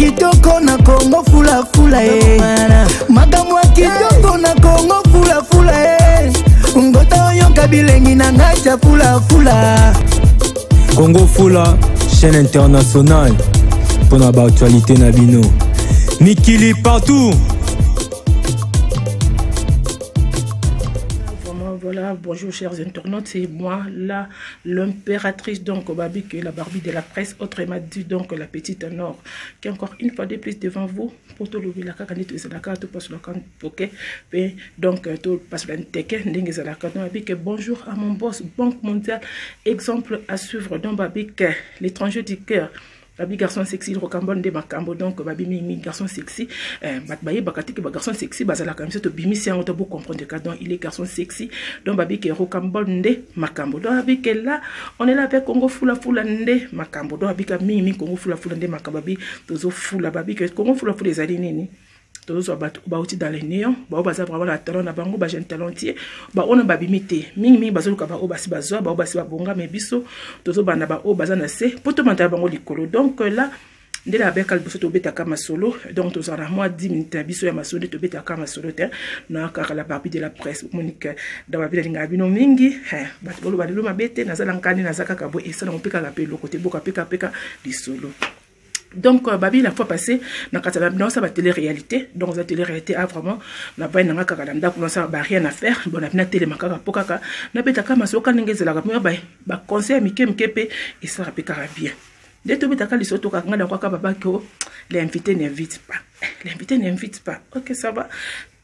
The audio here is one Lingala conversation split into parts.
Kitoko na Kongo fulafula e, makambo ya kitoko na Kongo fulafula e, ngota oyoka bilengi na ngai tya fulafula. Congo Fula, chaîne internationale pour la actualité na bino. Mikili partout. Voilà, bonjour chers internautes, c'est moi là, l'impératrice donc Babi, que la Barbie de la presse, autrement dit donc la petite Nord, qui est encore une fois de plus devant vous pour tout le la kaka nito ezalaka tout passe la ok pe donc tout passe la nteke ndenge ezalaka. Donc Babi que bonjour à mon boss Banque mondiale, exemple à suivre. Donc Babi que l'étranger du cœur, babi garçon sexy rocambole nde makambo. Donc babi mingi garçon sexy, bato bayebaka te ke ba garçon sexy bazalaka biso tobimisi yango to bocomprendre ka. Donc il est garçon sexy, donc babi ke rocambole nde makambo. Donc babi ke là on est là avec Congo fula fula nde makambo. Donc babi ka mingi mingi Congo fula fula nde makambo. Babi tozofula, babi ke Congo fula fula ezali nini? Tozozwa bato bauti dans les néants, bao baza vraiment na talent na bango, bajeune talentier, baoyo babimi te mingimingi, bazoluka baoyo basi bazwa, baoyo basi babonga, mais biso tozobanda baoyo baza na se mpo tomantala bango likolo. Donc là nde na beka liboso tobetaka masolo, donc tozala na mwa 10 minutes na biso ya masolo nde tobetaka masolo te na kaka la Barbie de la presse Monique. Da Barbie nalingaka bino mingi, bato boloba lelo mabe te, naza na nkani, naza kaka boye, esalango mpe kaka mpe eloko te, boka peka peka lisolo. Donc babi la fois passée na kati na naosala ba télé réalité, donc oza télé réalité a vraiment na vai nanga kaka na ndako, nasala ba rien à faire. Bon, na telema kaka mpo kaka nabetaka masolo ka ndenge ezalaka, mpo ba conseil ya mike mike mpe esalaka mpe kaka bien. Nde tobetaka lisolo, tokaka ngai nakwaka babaki o l'invité n'invite pas, l'invité n'invite pas. Ok, ça va.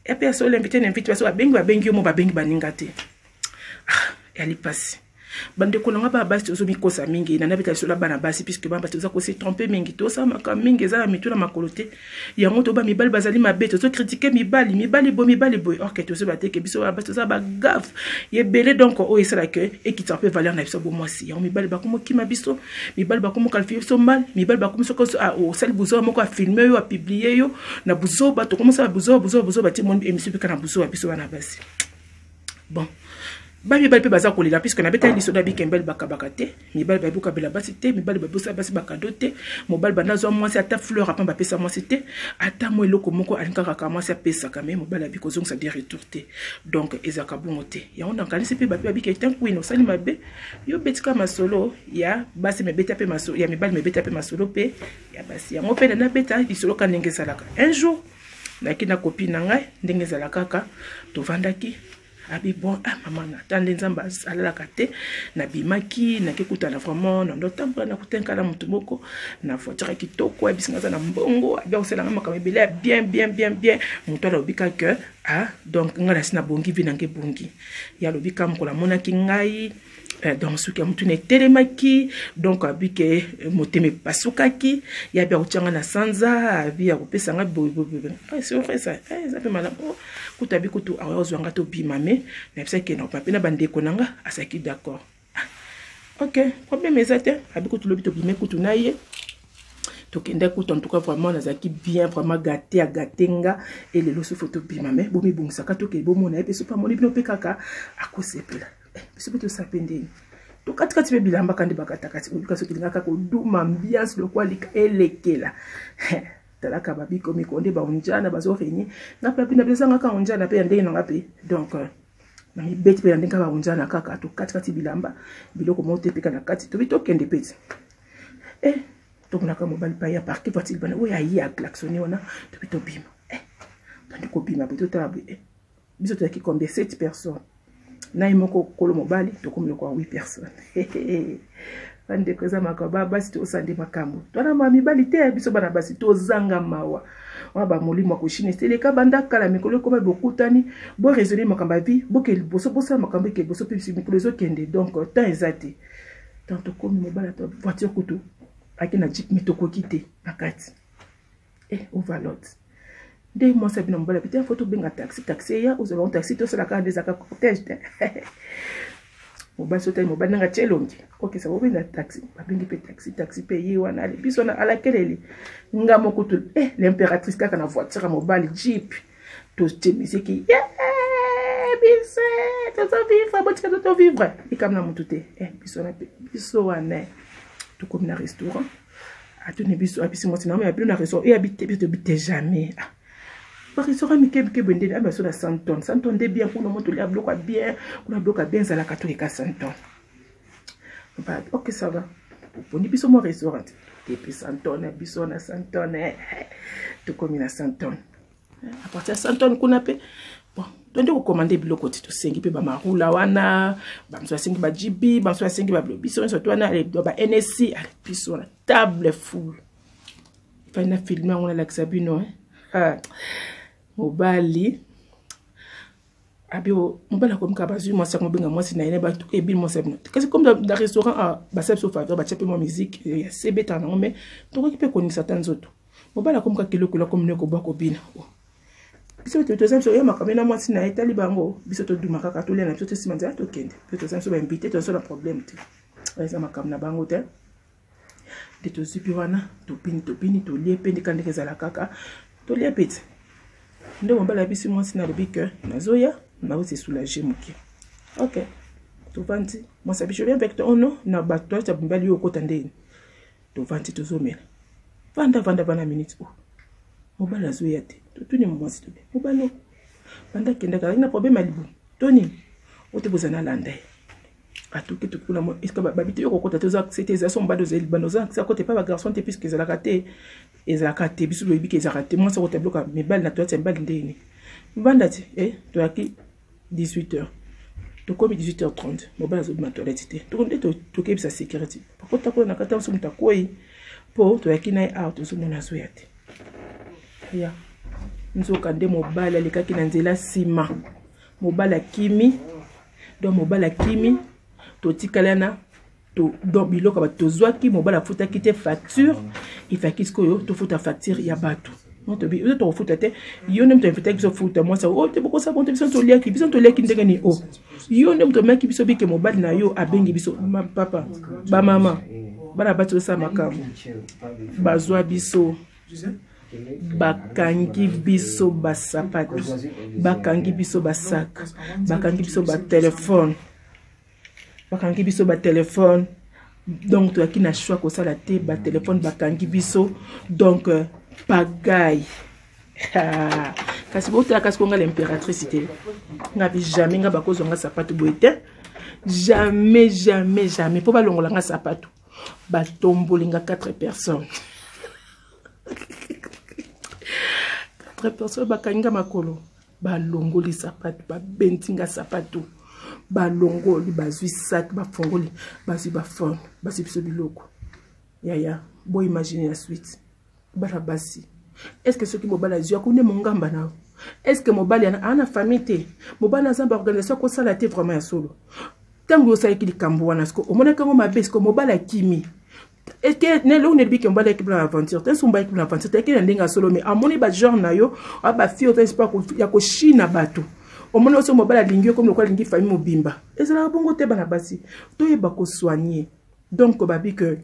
Epe ya solo, l'invité n'invite pas, so babengi babengi yo mo babengi baninga te. Ah, yali pasi bandeko na nga bana basi, tozomikosa mingi. Na nabeta lisolo ya bana basi, puisque bana basi toza kose tromper mingi, tosamaka mingi, eza na mitu na makolo te. Yango toba mibali bazali mabe, tozocritiquer mibali, mibali boye, mibali boye, or que tozoba te ke biso bana basi toza bagaffe ebele. Donc oyo esalaka ekitisa mpe valeur na biso bomwasi. Yango mibali bakomokima biso, mibali bakomoqualifier biso mal, mibali bakomi soki osali buzoba moko, afilmer yo, apublier yo na buzoba, tokomosala buzoba buzoba buzoba ti moni émission mpe kaka na buzoba. Biso bana basi, bon, bamibali mpe baza kolela, puisque nabetaki liso na bikembele, bakabaka te, mibali bayebi kokabela basi te, mibali babosala basi bacadeau te. Mobali banda azwa mwasi, ata fleur apamba apesa mwasi te, ata mwa eloko moko alingi kaka mwasi apesaka, mais mobali abi kozongisa de retour te. Donc ezalaka bongo te. Yango nakanisi mpe bape babiki etan kwini osali mabe, yo betika masolo ya basi mebeta mpe masolo ya mibali, mebeta mpe masolo mpe ya basi. Yango mpe nabeta lisolo ka ndenge ezalaka. Un jour nayaki na copine na ngai, ndenge ezalaka kaka, tovandaki, abi bon, ah mama, nata nde Nzambe alalaka te. Nabimaki, nake kutana vraiment na ndo tambola, nakutanka na motu moko na voiture ya kitoko, ayebisinga aza na mbongo, abi akosalanga makambo ebele ya bien bien bien bien. Moto alobi kaka, ah donc ngai nasi nabongi, vie nanga ebongi. Ye alobi ka mokolo amonaki ngai, donc soki ya motu na etelemaki, donc abi ke motema epasukaki. Ye abi akotianga na sanza, abi akopesa nga boyeboye. C'est vrai ça, eza mpe malamu kutu. Abi kutu akoya kozwa nga, tobima, mais nayebisaki na mpe na bandeko na nga, azalaki d'accord. Ok, problème eza te. Abi kutu lobi tobime kutu na ye, tokende kutu. En tout cas vraiment nazalaki bien vraiment gâté, agâter nga. E lelo so fo tobima, mais bomibongisaka, tokende bomona ye mpe. So mpe amoni bino mpe kaka akosepela. Biso mpe tosala mpe ndeni, tokatikati mpe bilamba kandi bakatakati obika soki elingaka koduma ambiance lokwa lika elekela. Talaka babiko miko nde baonjana bazorégner nga mpe bina bezangaka onjana mpe ya ndenge na nga mpe. Donc na mibeti mpe ya ndenge kaka onjana kaka, tokatikati bilamba, biloko moko te mpeka na kati, tobi tokende mpe ti e tomonaka mobali pa ya parquer voiture bana oyo aye aklaxonner wana, tobi tobima. Tandi kobima boye, totala boye, biso tozalaki combien? 7 personnes na ye moko kolo mobali, tokomi lokola 8 personnes. Bandeko, eza makambo basi tosala nde makambo twana ma mibali te. Biso bana basi tozanga mawa wana, bamolimo ya koshine eseleka banda kala. Mikolo ekoma, bokutani, boraisonner makambo ya vie, boke liboso, bosala makambo eke liboso mpe mikolo ezokende. Donc temps eza te. Tant tokomi, mobali ata voiture kutu ake na jeep, mais tokoki te na kati overload. Nde mwasi abina mobali abi te, fo tobenga taxi, taxi eya, ozwa taxi, tosala kaka nde ezalaka cortège te. Mobali so otali mobali nanga tie elongi, okesa bobenga taxi, babengi mpe taxi, taxi mpe ye wana ale biso na alakeleli nga moko tu l'impératrice kaka na voiture ya mobali jeep, totie misiki, biso tozovivre, botika totovivre likambo na motu te. Biso wana mpe biso wana tokomi na restaurant. Atuni biso, abisi mwasi na ya bino na restaurant e abi te, biso tobi te, jamais. Ah, barestaurant mike mike boye ndeni abi biso na Santon. Santon nde bien kuna, mo tolia biloko ya bien kuna, biloko ya bien ezalaka, toleka Santon. Ok, ça va, oponi biso mwa restaurant epi Santon, biso na Santon, tokomi na Santon. À partir ya Santon kuna mpe, bon, tonde kokomande biloko ti tosengi mpe bamarula wana, bamosusu basengi ba gb, bamosusu basengi babilo, biso nyonso to wana ba nsc. Ale, biso na table full, efai na filme yango, nalakisa bino. Mobali abi, mobali akomika, bazwi mwasi yango, benga mwasi na ye na bato ebini mwasi ya bino. Kasi comme na restaurant basala biso faveur, batia mpe mwa musique ya sebetaka nango, mais tokoki mpe koningisa ata nzoto. Mobali akomika kelokelo, akomi ne kobwa kobina. Biso toza biso ya makambo na mwasi na ye, etali bango. Biso toduma kaka, tolia na biso, tosima nzela, tokende. Biso toza biso bainvité, toza na problème te, eza makambo na bango te. Nde tozwi mpe wana, tobini, tobini, tolie mpe ndeka ndenge ezala kaka, tolie mpe ti nde mobali abisi mwasi na alobi ke nazoya, nauti soulage moke. Ok, tovandi, mwasi abi: "Je viens avec toi." Oh non, na bato ya mibali oyo okota ndeni. Tovandi, tozomela, vanda vanda vanda minute, oh, mobali azoya te. Totuni mwasi, tobe mobali o banda akendaka, azalaki na problème ya libumu to nini? O te, boza nalanda ye. Atoki tokuna eske babi te, yo kokota te, oza accès te, eza so mobali ozali libanda, oza accès akota epa bagarçon te, puisque ezalaka te, ezalaka te. Biso loyebi ke ezalaka te, mwasi akota biloko ya mibali na toilette ya mibali ndeni vanda ti e toyaki 18 heures, tokomi 18 h 30, mobali azobima toilette te. Nde tokebisa sécurité, bakota kuna na kati ya moso, moto akwei, mpo toyaki na ye awa, tozomona azoya te. Ya nzoka nde mobali alekaki na nzela nsima, mobali akimi. Donc mobali akimi, totikali wana. Donc biloko bato tozwaki, mobali afutaki te facture, ifaki sikoyo tofuta facture ya bato. Tobi oyo tokofuta te, yo nde moto invitaki biso, futa. Mwasi oyo te, bokosa bonte, biso toliaki, biso toliaki ndenge nini? O yo nde moto omeki biso, bike mobali na yo abengi biso papa, bamama, bana bati osala makambo, bazwa biso, bakangi biso basapato, bakangi biso basak, bakangi biso batelefone, bakangi biso batelefone. Donc toyaki na choix kosala te, batelefone bakangi biso. Donc pagaille. Kasi botala, kasi konga l'impératrice te, nga bi jamais nga bakozwa nga sapato boye te, jamais, jamais, jamais. Mpo balongola nga sapato, batomboli nga 4 personnes, 4 personnes, bakangi nga makolo, balongoli sapato, babenti nga sapato, balongoli, bazwi sac, bafongoli, bazwi bafone, bazwi biso biloko. Yaya, boimagine la suite. Bana basi, est ce que soki mobali azwi akunde mongamba na yo, est ce que mobali aa na famille te? Mobali aza baorganisation akosala te. Vraiment, ya solo, ntango osalaki likambo wana, siko omonaki yango mabe, siko mobali akimi eke neloko neyebi ke mobali ayaki na aventure te. So mobali ayaki na aventure te, ayaki na ndenge ya solo, mais amoni bagenre na yo, a bafille ota espoir ya koshina bato, omoni oso mobali alingi yo komi lokola alingi famille mobimba. Ezalaka bongo te. Bana basi, toyeba kosoigne. Donc babi ke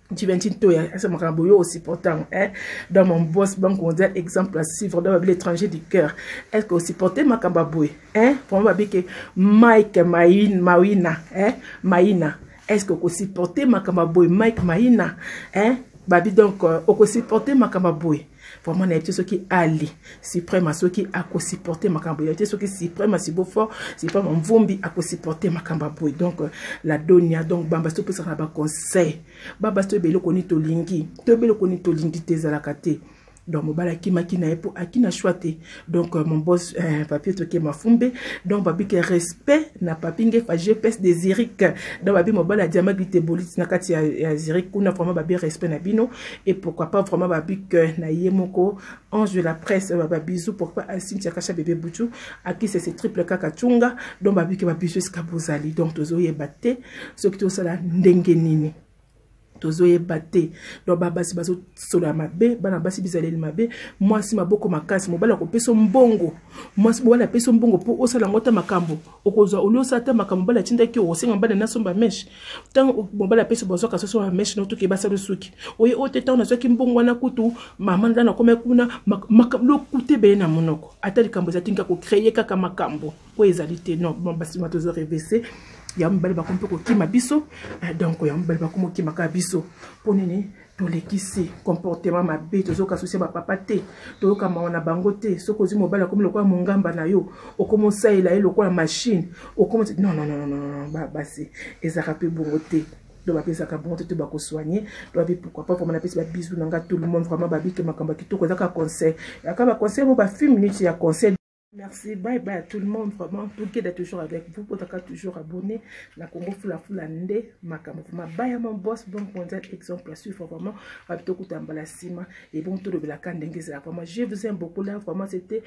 Juventine Toya, c'est makambo yo osupportant, hein? Dans mon boss Banque mondiale, exemple à suivre dans l'étranger du cœur. Est-ce que osupporter makambo boye, hein? Vraiment, babi ke Mike Maïna, Maïna, hein? Maïna. Est-ce que okosupporter makambo boye, Mike Maïna, hein? Babi donc okosupporter makambo boye? Vraiment, nayebi te soki Ali Suprême soki akosupporte makambo, yebi te soki Suprême Asibofort, Suprême Mvumbi akosupporte makambo ya boye. Donc la donia, donc bambasi, topesaka na baconseil babasi, toyeba eloko nini tolingi, toyeba eloko nini tolingi te, ezalaka te. Donc mobali akimaki na ye mpo aki na choix te. Donc mon boss papier toke mafumbe. Donc babi ke respect na papi ngefa GPS de Zurich. Donc babi mobali adiamaki te boliti na kati ya Zurich kuna. Vraiment, babi respect na bino. Et pourquoi pas, vraiment, babi ke na ye moko ange de la presse, babisou. Pourquoi pas Cynthia Kasha bébé Butu akise se triple kaka chunga. Donc babi ke babisu esika bozali. Donc tozoyeba te soki tosala ndenge nini, tozoyeba te. Donc babasi bazosola mabe, bana basi bizaleli mabe, mwasi maboko makasi, mobali akopesa mbongo, mwasi mobali apesi mbongo mpo osala yango ata makambo okozwa, oli osala ata makambo mobali atindaki, okosenga mobali nasomba meshe. Ntango mobali apesi, bozwaka soso ya meshe, notoki basala suki oye oyo te. Ntango nazwaki mbongo wana kutu mama nda nakoma kuna, lokuta ebele na monoko, ata likambo eza tinga kocreye kaka makambo oyo ezali te. Non, basi tozo revese ya mibali bakomi mpe kokima biso. Donc ya mibali bakomi kokima kaka biso mpo nini? Tolekisi comportement mabe, tozoka souci ya bapapa te, toyoka mawa na bango te. Soki ozwi mobali akomi lokola mongamba na yo, okomi osalela ye lokola machine, okomi non, non, non, non, non, basi ezalaka mpe bongo te. Donc bapesaka bongo te, to bakosoigne to babi pourquoi pas. Vraiment napesi babisous na nga tout le monde. Vraiment babike makambo ya kitoko, ezaka conseil, yaka baconseil mo ba few minutes ya conseil. Merci, bye bye à tout le monde. Vraiment, tout est toujours avec vous. Pour toujours abonné. La Congo Fula Fula Nde, Makambo. Vraiment, bye à mon boss, bon mondial, exemple à suivre. Vraiment, Rabito Kutambala Sima. Et bon, tout le Belaka Ndenge. Vraiment, je vous aime beaucoup là. Vraiment, c'était.